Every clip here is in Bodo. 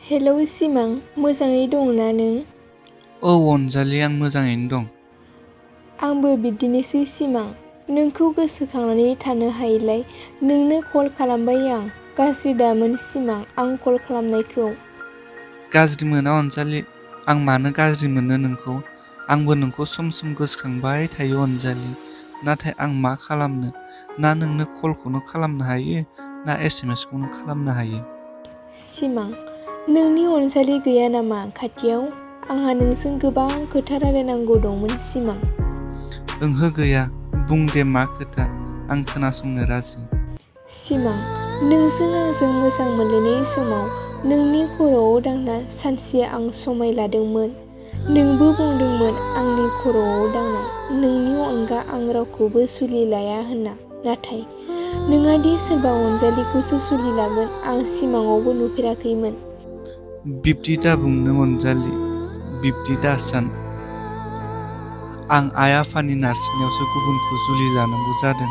हेलौ सिमां, मोजाङै दंना नों? औ अनजालि, आं मोजाङैनो दं। आंबो बिदिनोसै सिमां। नोंखौ गोसोखांनानै थानो हायैलाय नोंनो कल खालामबाय आं। गाज्रि दामोन सिमां आं कल खालामनायखौ। गाज्रि मोना अनजालि, आं मानो गाज्रि मोननो नोंखौ। आंबो नोंखौ सम सम गोसोखांबाय थायो अनजालि। नाथाय आं मा खालामनो, ना नोंनो कलखौनो खालामनो हायो ना SMS खौनो खालामनो हायो। सिमां, नोंनि अनजालि गैया नामा खाथियाव? आंहा नोंजों गोबां खोथा रायलायनांगौ दंमोन सिमां। ओंहो गैया, बुं दे मा खोथा, आं खोनासंनो राजि। सिमां, नोंजों आंजों मोजां मोनलायनाय समाव नोंनि खर'आव दांना सानसे आं समाय लादोंमोन। नोंबो बुंदोंमोन आंनि खर'आव दांना नोंनि अनगा आं रावखौबो जुलि लाया होनना। नाथाय नोंहादि सोरबा अनजालिखौसो जुलि लागोन आं सिमाङावबो नुफेराखैमोन। बिब्दि दाबुंनो अनजालि, बिब्दि दासान। आं आइ आफानि नारसिननायावसो गुबुनखौ जुलि लानांगौ जादों।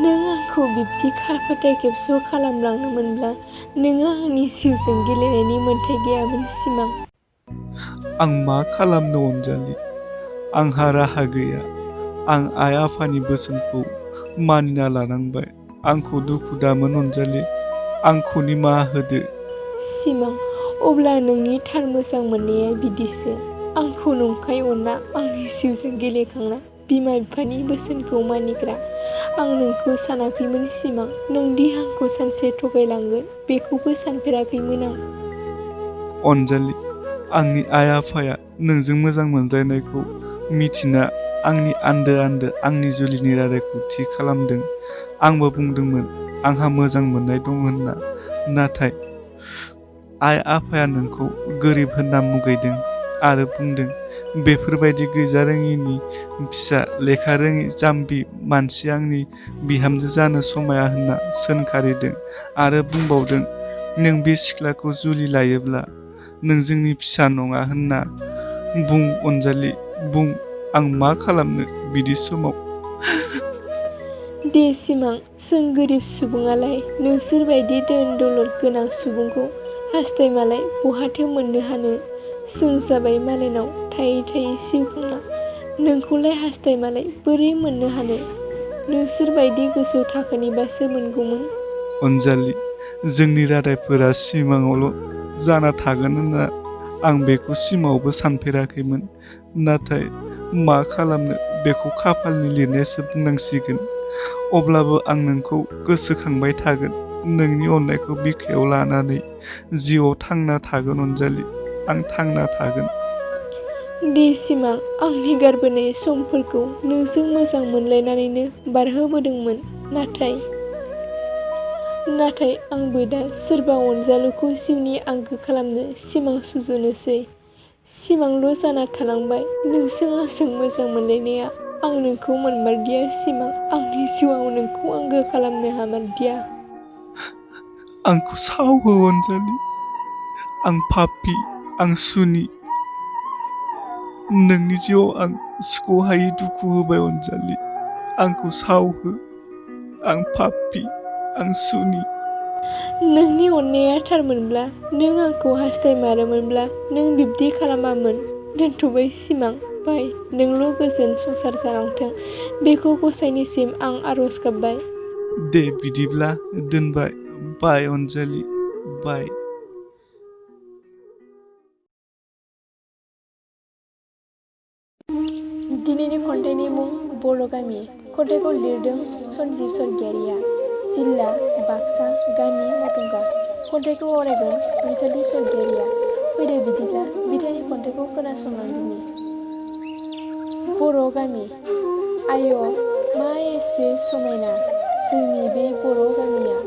नों आंखौ बिब्दि Pwtaikebso खालामलांनोमोनब्ला नोङो आंनि जिउजों गेलेनायनि मोन्थाय गैयामोन सिमां। आं मा खालामनो अनजालि, आंहा राहा गैया। आं आइ आफानि बोसोनखौ मानिना लानांबाय। आंखौ दुखु दामोन अनजालि, आंखौ निमाहा होदो। सिमां, अब्ला नोंनि थार मोजां मोननाया बिदिसो। आंखौ नंखाय अनना आंनि जिउजों गेलेखांना बिमा बिफानि बोसोनखौ मानिग्रा। आं नोंखौ सानाखैमोन सिमां, नोंदि आंखौ सानसे थगायलांगोन बेखौबो सानफेराखैमोन आं। अनजालि, आंनि आइ आफाया नोंजों मोजां मोनज्लायनायखौ मिथिना आंनि आन्दो आंनि जुलिनि रादायखौ थि खालामदों। आंबो बुंदोंमोन आंहा मोजां मोननाय दं होनना। नाथाय आइ आफाया नोंखौ गोरिब होनना मुगैदों आरो बुंदों बेफोरबायदि गैजारोङिनि फिसा, लेखा रोङि जाम्बि मानसि आंनि बिहामजो जानो समाया होनना सोंखारिदों आरो बुंबावदों नों बे सिख्लाखौ जुलि लायोब्ला नों जोंनि फिसा नङा होनना। बुं अनजालि, बुं आं मा खालामनो बिदि समाव। दे सिमां, जों गोरिब सुबुङालाय नोंसोरबायदि धोन दौलद गोनां सुबुंखौ हास्थायमालाय बहाथो मोननो हानो। जों जाबाय मालायनाव थायै थायै जिउ खांना, नोंखौलाय हास्थायमालाय बोरै मोननो हानो। नोंसोरबायदि गोजौ थाखोनिबासो मोनगौमोन। अनजालि, जोंनि रादायफोरा सिमाङावल' जाना थागोन होनना आं बेखौ सिमाङावबो सानफेराखैमोन। नाथाय मा खालामनो, बेखौ खाफालनि लिरनायासो बुंनांसिगोन। अब्लाबो आं नोंखौ गोसोखांबाय थागोन, नोंनि अननायखौ बिखायाव लानानै जिउआव थांना थागोन अनजालि, आं थांना थागोन। दे सिमां, आंनि गारबोनाय समफोरखौ नोंजों मोजां मोनलायनानैनो बारहोबोदोंमोन। नाथाय आंबो दा सोरबा अनजालुखौ जिउनि आंगो खालामनो सिमां सुजुनोसै। सिमांल' जाना थालांबाय नोंजों आंजों मोजां मोनलायनाया। आं नोंखौ मोनमारदिया सिमां, आंनि जिउआव नोंखौ आंगो खालामनो हामारदिया। आंखौ सावहो अनजालि, आं पापि, आं सुनि। नोंनि जिउआव आं सुख'हायै दुखु होबाय अनजालि, आंखौ सावहो। आं पापि, आं सुनि। नोंनि अननाया थारमोनब्ला, नों आंखौ हास्थायमारोमोनब्ला नों बिब्दि खालामामोन। दोनथ'बाय सिमां, बाय। नोंल' गोजोन संसार जालांथों बेखौ गसाइनिसिम आं आरज गाबबाय। दे बिदिब्ला दोनबाय। बाय अनजालि, बाय। दिनैनि खन्थाइनि मुं बर' गामि। खन्थाइखौ लिरदों सनजिब सरगियारिया। जिल्ला बाक्सा, गामि मथंगा। खन्थाइखौ आवरायगोन अनजालि सरगियारिया। फैदो बिदिब्ला बिथांनि खन्थाइखौ खोनासंलांदिनि। बर' गामि। आय' मा एसे समायना जोंनि बे बर' गामिया।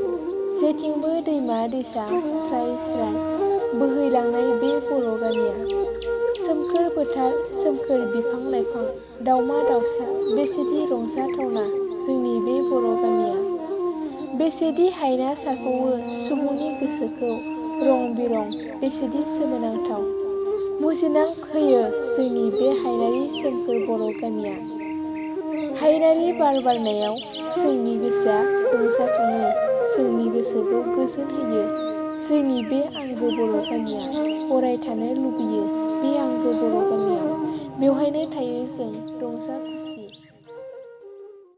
जेथिंबो दैमा दैसा स्राय स्राय बोहैलांनाय बे बर' गामिया। सोमखोर फोथार, सोमखोर बिफां लाइफां, दावमा दावसा बेसेदि रंजाथावना जोंनि बे बर' गामिया। बेसेदि हायना सारफावो सुबुंनि गोसोखौ रं बिरं बेसेदि सोमोनांथाव। मुजिनां होयो जोंनि बे हायनारि सोमखोर बर' गामिया। हायनारि बार बारनायाव जोंनि गोसोआ रंजाखाङो, जोंनि गोसोखौ गोजोन होयो। जोंनि बे आंगो बर' गामिया अराय थानो लुबैयो। बे आंगो बर' गामियाव बेवहायनो थायो जों।